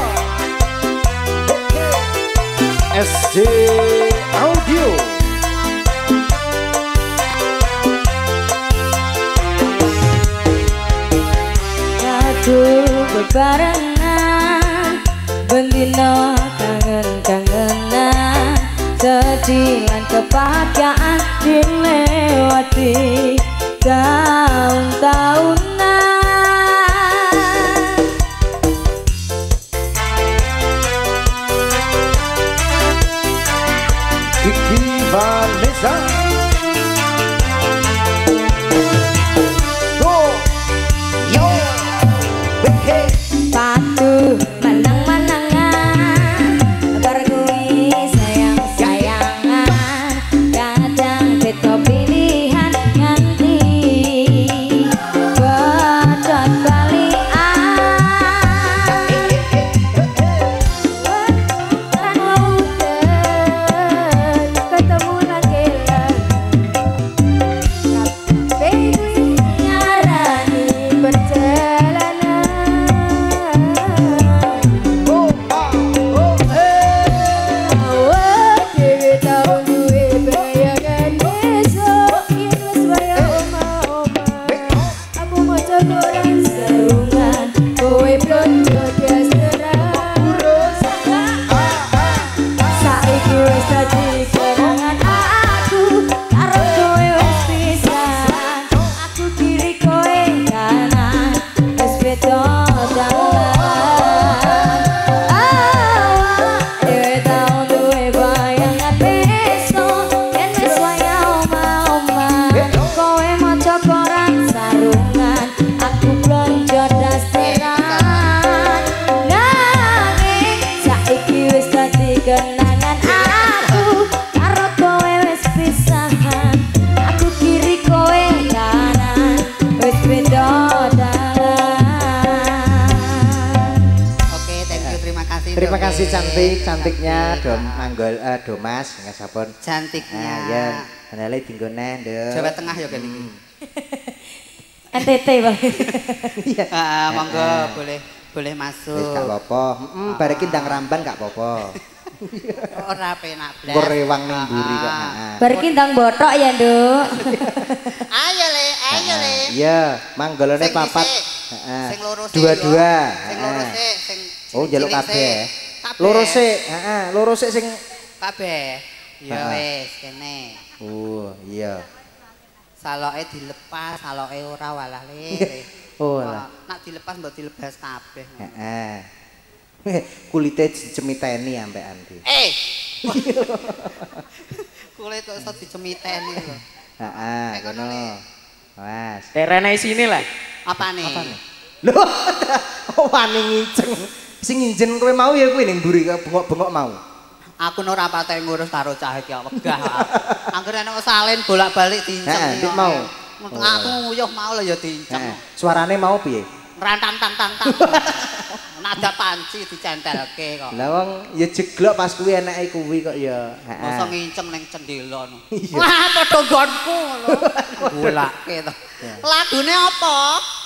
Speaker 1: SJ Audio.
Speaker 4: Aku bebarengan bendino kangen-kangenan sedih lan kebahagiaan dilewati tahun-tahunan.
Speaker 1: Kiki Vanessa. Go. Yo. Hey.
Speaker 4: Patuh menang-menangan bareng kuwi sayang-sayangan kadang beda pilihan nganti pedhot balian
Speaker 6: ketemu lagi kabeh kuwi
Speaker 4: ngarani
Speaker 6: perjalanan.
Speaker 1: Oh, oh, eh.
Speaker 6: Awak dhewe tau duwe bayangan besok yen wis waya omah-omah aku maca koran
Speaker 4: sarungan
Speaker 6: kowe blonjo dasteran
Speaker 4: saiki wis dadi kenangan aku karo kowe wis pisan aku kiri kowe kanan wis beda dalan awak dhewe tau duwe bayangan besok yen wis waya omah-omah kowe maca koran sarungan aku blonjo dasteran nanging saiki wis dadi kenangan aku karo kowe wis pisahan aku kiri kowe kanan wis beda dalan.
Speaker 5: Oke, thank you, terima kasih.
Speaker 1: Terima kasih
Speaker 5: Nduk.
Speaker 1: cantik, cantiknya
Speaker 5: Cantik.
Speaker 1: Dom Manggol Domas nggih sampun.
Speaker 5: Cantiknya.
Speaker 1: Ah, ya, sandale dinggo neh, Nduk.
Speaker 5: Jawa Tengah ya kene iki.
Speaker 4: NTT Pak.
Speaker 1: Iya.
Speaker 5: Ah, monggo boleh boleh masuk.
Speaker 1: Wis gak apa-apa. Heeh, bar iki ndang ramban gak apa-apa.
Speaker 5: Ora penak blas.
Speaker 1: Engko rewang ning mburi kok. Heeh.
Speaker 4: Bar iki ndang bothok ya, Nduk.
Speaker 5: Ayo le, ayo le.
Speaker 1: Iya, manggolone
Speaker 5: Sing
Speaker 1: papat.
Speaker 5: dhisik.
Speaker 1: Heeh.
Speaker 5: Sing loro sik.
Speaker 1: Dua-dua.
Speaker 5: Sing loro
Speaker 1: Heeh.
Speaker 5: sik, sing
Speaker 1: Oh, njaluk
Speaker 5: cilik
Speaker 1: kabeh.
Speaker 5: sik. Kabeh.
Speaker 1: Loro sik, heeh, loro sik sing
Speaker 5: Kabeh. Ya
Speaker 1: Heeh.
Speaker 5: wis kene.
Speaker 1: Oh, iya.
Speaker 5: Saloke dilepas, saloke ora walah le.
Speaker 1: Oh, alah.
Speaker 5: Nak dilepas mbok dilebas kabeh.
Speaker 1: Heeh. Kulite dicemiteni ambekan ki.
Speaker 5: Eh. Kulit kok iso dicemiteni lho.
Speaker 1: Heeh,
Speaker 5: Kayak ngono,
Speaker 1: ngono.
Speaker 5: Le.
Speaker 1: Mas.
Speaker 7: Terene isine lah.
Speaker 5: Apane?
Speaker 1: Apane? Lho, wani nginceng. Sing nginjen kowe mau ya kuwi ning mburi bengok-bengok mau.
Speaker 5: Aku ora pate ngurus karo cah iki wegah. Anggere nek salin bolak-balik diinceng.
Speaker 1: Heeh, mau.
Speaker 5: Aku nguyuh mau lho ya diinceng.
Speaker 1: Suarane mau piye?
Speaker 5: Rantang tang tang tang. Nada panci dicentelke kok.
Speaker 1: Lah wong ya jeglok pas kuwi eneke kuwi kok ya. Heeh.
Speaker 5: Mosok nginceng ning cendela no. Wah, padha nggonku ngono. Golake to. Lagune apa?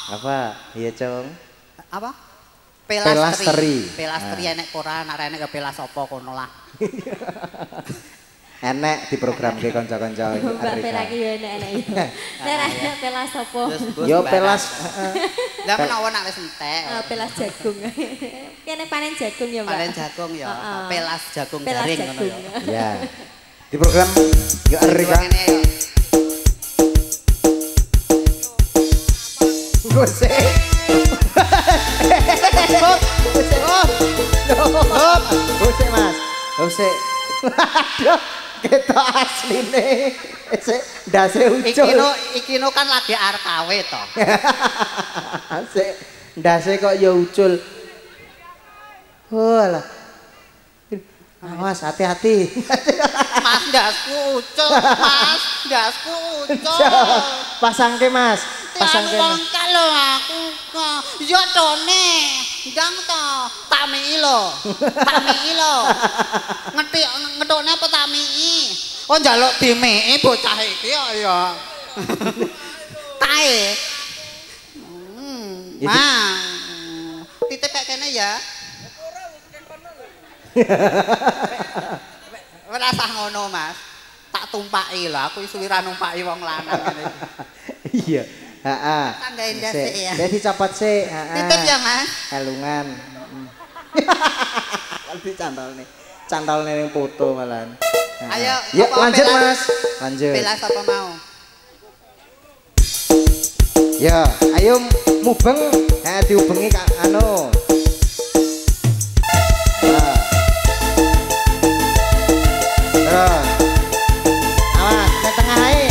Speaker 1: Apa? Iya, Cung.
Speaker 5: Apa? Pelastri. Pelastri enek ora, nek enek ya pelas apa kono lah.
Speaker 1: Enek diprogramke kanca-kanca iki.
Speaker 4: Mbak Pela iki yo enek-enek yo. Nek enek pelas apa?
Speaker 1: Yo pelas.
Speaker 5: Lah menawa nek wis entek.
Speaker 4: Pelas jagung. Kene panen jagung ya, Mbak.
Speaker 5: Panen jagung ya. Pelas jagung garing ngono ya.
Speaker 1: Iya. Di program yo Erika. Gose. Hop. Gose Mas. Gose. Aduh, ketok asline. Sik ndase ucul.
Speaker 5: Iki no kan lagi arep kawe to.
Speaker 1: Sik ndase kok ya ucul. Oh alah. Awas hati-hati.
Speaker 5: Mas ndasku ucul, Mas ndasku ucul.
Speaker 1: Pasangke Mas, pasangke.
Speaker 5: Wong lho aku kok. Ya tone, ndang to. Tak mii lho. Tak mii lho. Ngetik ngetokne apa tak mii? Oh njaluk dimii bocah iki kok ya. Tae. Ma. Titip kek kene ya. Ora sah ngono, Mas. Tak tumpaki lho, aku suwi ra numpaki wong lanang ngene iki.
Speaker 1: Iya. Heeh.
Speaker 5: Tanggae ndase ya.
Speaker 1: Dadi copot sik, heeh.
Speaker 5: Titip ya, Mas.
Speaker 1: Kalungan. Heeh. Cantolne. Cantolne ning foto malahan.
Speaker 5: Ayo,
Speaker 1: ya, lanjut Mas. Lanjut.
Speaker 5: Pelas apa mau?
Speaker 1: Ya, ayo mubeng, ha diubengi Kak anu. Terus. Awas, nang tengah ae.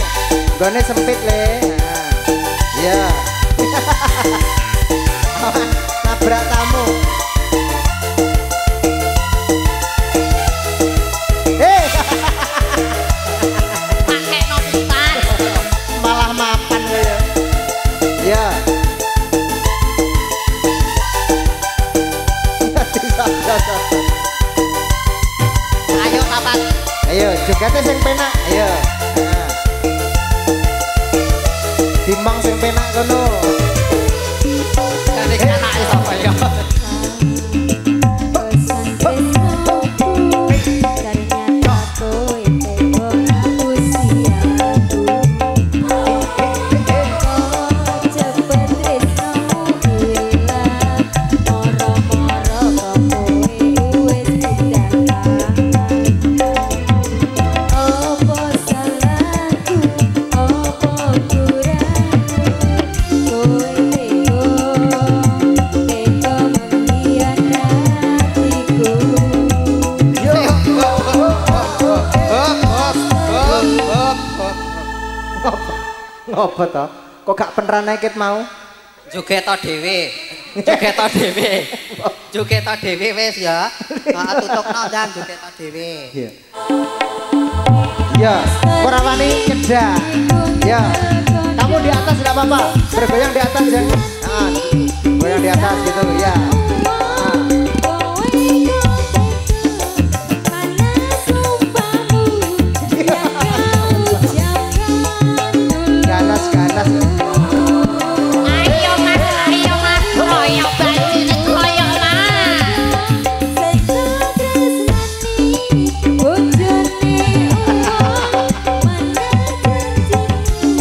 Speaker 1: Nggone sempit le. Iya. Awas, nabrak tamu.
Speaker 5: Pakekno pisan.
Speaker 1: Malah mapan kowe ya. Iya.
Speaker 5: Ayo kapan?
Speaker 1: Ayo, jogete sing penak, ayo. Heeh. Timang sing penak kono.
Speaker 5: Kan iki anake sapa ya?
Speaker 1: Ngopo to? Kok gak penerane ket mau?
Speaker 5: Jogeto dhewe. Jogeto dhewe. Jogeto dhewe wis ya. Heeh tutukno ndang jogeto dhewe.
Speaker 1: Iya. Ya, ora wani nyedak. Ya. Kamu di atas enggak apa-apa. Bergoyang di atas ya. Heeh. Goyang di atas gitu ya.
Speaker 5: Ayo Mas, ayo Mas, koyo bajine koyo Mas.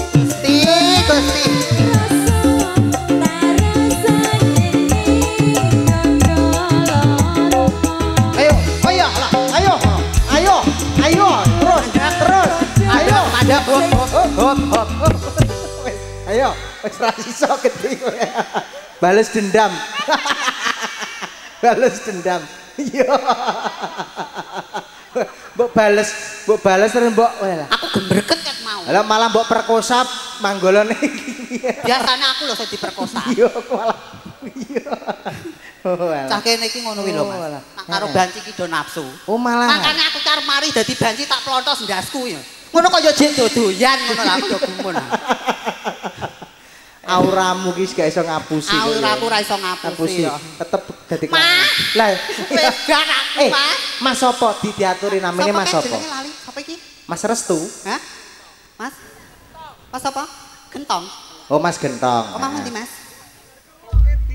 Speaker 5: Gusti, Gusti.
Speaker 1: Ayo, ayo lah, ayo, ayo, ayo, terus, terus, ayo,
Speaker 5: ada hop hop hop hop.
Speaker 1: Ayo, wis ra iso gedhe kowe. Bales dendam. Bales dendam. Iya. Mbok bales terus mbok walah.
Speaker 5: Aku gembreket ket mau.
Speaker 1: Lah malah mbok perkosa manggolone iki.
Speaker 5: Biasanya aku lho sing diperkosa.
Speaker 1: Iya, malah. Iya. Oh,
Speaker 5: Cah kene iki ngono kuwi lho, Mas. Nak karo banci ki do nafsu.
Speaker 1: Oh, malah.
Speaker 5: Makane aku karo mari dadi banci tak plontos ndasku ya. Ngono kaya jek dodoyan ngono lho aku do gumun.
Speaker 1: Auramu ki gak iso ngapusi.
Speaker 5: Auraku ora iso ngapusi ya.
Speaker 1: Tetep dadi lah
Speaker 5: wis gak aku, Mas.
Speaker 1: Mas sapa diaturi namine Mas sapa?
Speaker 5: Jenenge lali. Sapa iki?
Speaker 1: Mas Restu.
Speaker 5: Hah? Mas? Mas apa? Gentong.
Speaker 1: Oh, Mas Gentong.
Speaker 5: Omah pundi, Mas?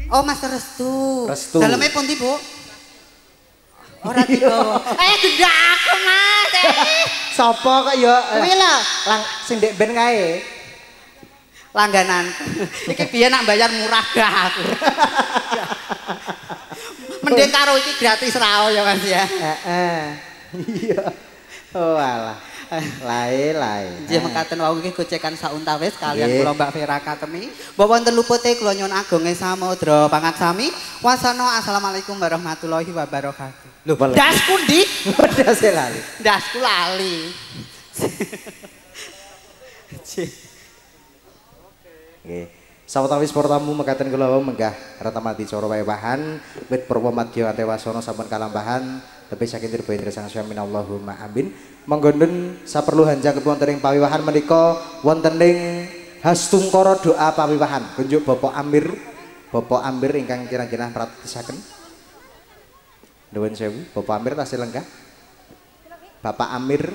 Speaker 5: Oh, Mas Restu.
Speaker 1: Restu.
Speaker 5: Daleme pundi, Bu? Ora digawa. Gendak aku, Mas.
Speaker 1: Sapa kok ya?
Speaker 5: Kuwi lho,
Speaker 1: lang sing ndek ben kae.
Speaker 5: Langganan. Iki biyen nak bayar murah gak aku. Mending karo iki gratis rao ya Mas ya.
Speaker 1: Heeh. Iya. Oh alah. Lae-lae.
Speaker 5: Nggih mekaten wau iki gocekan sauntawis kalian kula Mbak Vera Katemi. Mbok wonten lupute kula nyuwun agunge samudra pangaksami. Wasana assalamualaikum warahmatullahi wabarakatuh.
Speaker 1: Lho,
Speaker 5: ndasku ndi?
Speaker 1: Ndase lali.
Speaker 5: Ndasku lali.
Speaker 1: Nggih. Sawetawis para tamu mekaten kula wau menggah retamati cara wewahan wit purwa madya antewasana sampun kalampahan tebih saking Tirba Indra Sang Suami Allahumma amin. Monggo nun saperlu hanjang wonten ing pawiwahan menika wonten ing hastungkara doa pawiwahan kunjuk Bapak Amir, Bapak Amir ingkang kirang-kirang pratisaken. Nuwun sewu, Bapak Amir tasih lenggah. Bapak Amir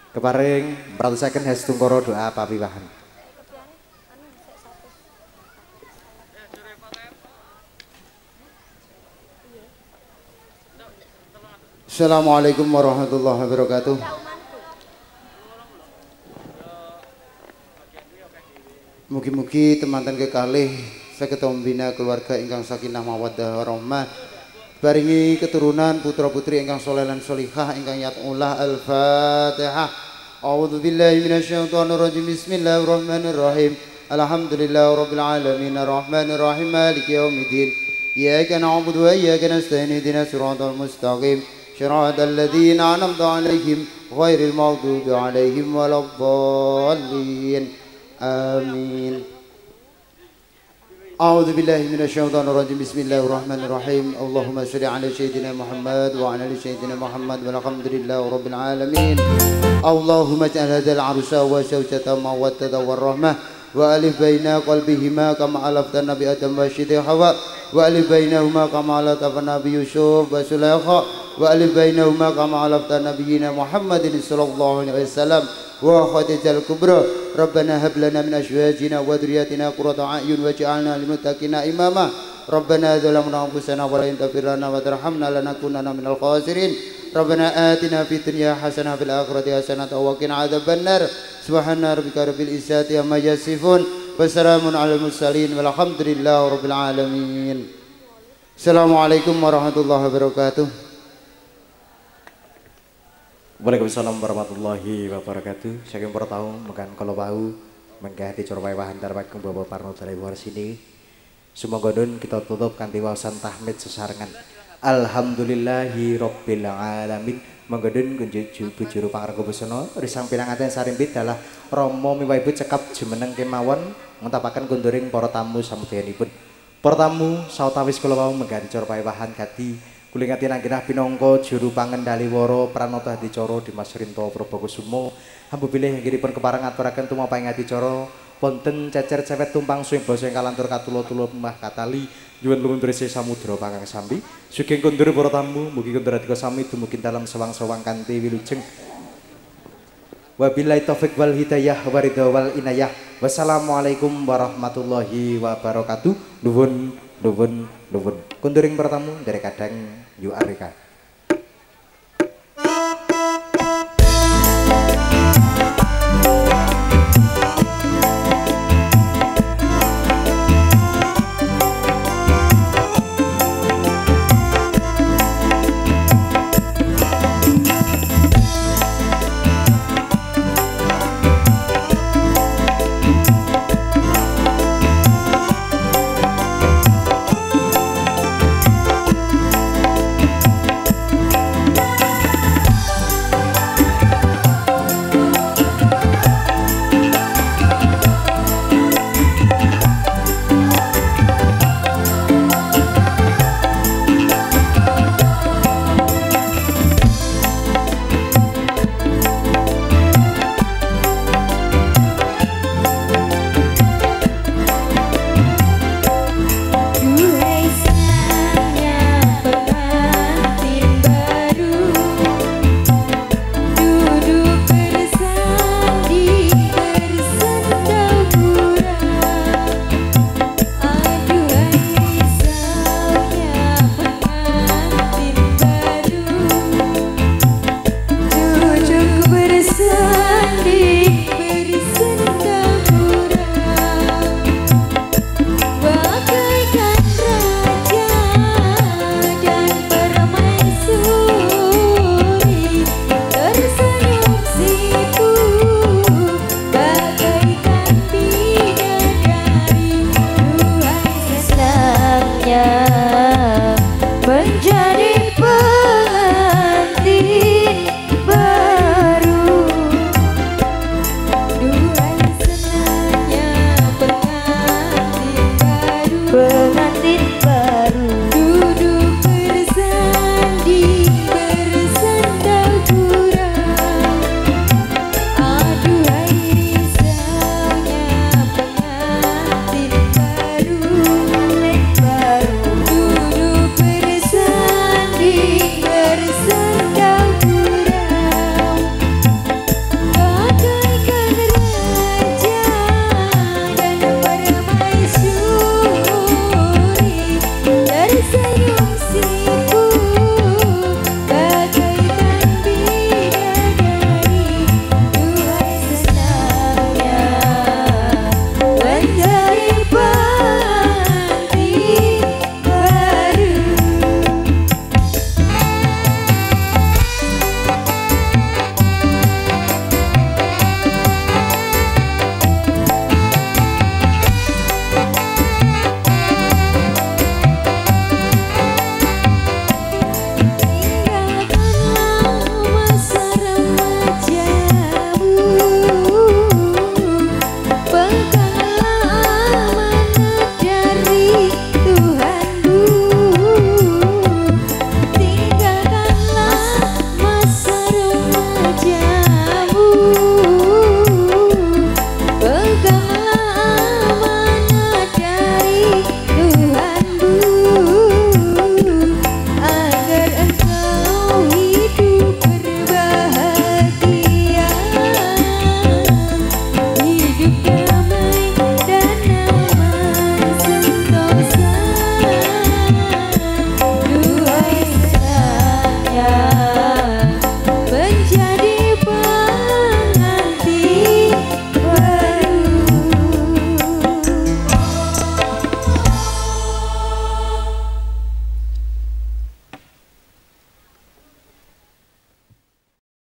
Speaker 1: keparing mratusaken hastungkara doa pawiwahan.
Speaker 3: Assalamualaikum warahmatullahi wabarakatuh. Mugi-mugi teman-teman kekalih saged membina keluarga ingkang sakinah mawaddah warahmah. Baringi keturunan putra-putri ingkang soleh lan solihah ingkang yat'ulah. Al-Fatihah. A'udzu billahi minasyaitonir rajim. Bismillahirrahmanirrahim. Alhamdulillahi rabbil alamin arrahmanir rahim maliki yaumiddin. Iyyaka na'budu wa iyyaka nasta'in ihdinas siratal mustaqim. Siratal ladzina an'amta 'alaihim ghairil maghdubi 'alaihim waladdallin. Amin. A'udzu billahi minasyaitonir rajim. Bismillahirrahmanirrahim. Allahumma shalli ala sayyidina Muhammad wa ala ali sayyidina Muhammad walhamdulillahi rabbil alamin. Allahumma ij'al hadzal 'arsa wa zawjata mawaddatan warahmah wa alif baina qalbihima kama alafta nabi Adam wa Siti Hawa wa alif bainahuma kama alafta nabi Yusuf wa Sulaikha wa alif bainahuma kama alafta nabiyina Muhammadin sallallahu alaihi wasallam wa Khadijah al-Kubra. Rabbana hab lana min azwajina wa dhurriyyatina qurrata a'yun waj'alna lil muttaqina imama. Rabbana zalamna anfusana wa la taghfir lana wa tarhamna lanakunanna minal khasirin. Rabbana atina fid dunya hasanah fil akhirati hasanah wa qina adzabannar. Subhana rabbika rabbil izzati amma yasifun wa salamun alal mursalin walhamdulillahi rabbil alamin. Assalamualaikum warahmatullahi wabarakatuh.
Speaker 1: Waalaikumsalam warahmatullahi wabarakatuh. Saking para tamu mekan kala wau menggah dicara wewahan darwagung Bapak Parno Dalewu Warsini. Sumangga nun kita tutup kanthi waosan tahmid sesarengan. Alhamdulillahi rabbil alamin. Monggo nun kunjuk bujuru pangrengga busana risang pinanganten sarimpit dalah rama miwah ibu cekap jumeneng kemawon ngentapaken kunduring para tamu samudayanipun. Para tamu sawetawis kala wau menggah dicara wewahan gati kulingati nanggenah pinangka juru pangendali wara pranata adicara Dimas Rinto Prabakusuma. Ambu bilih inggihipun kepareng aturaken tumapang adicara wonten cecer cewet tumpang suwing basa ing kalantur katula-tula mah katali nyuwun lumuntur samudra pangang sambi. Sugeng kundur para tamu, mugi kundur adika sami dumugi dalem sewang-sewang kanthi wilujeng. Wabillahi taufik wal hidayah waridha wal inayah. Wassalamualaikum warahmatullahi wabarakatuh. Nuwun nuwun nuwun. Kunduring para tamu dari kadang yu arika.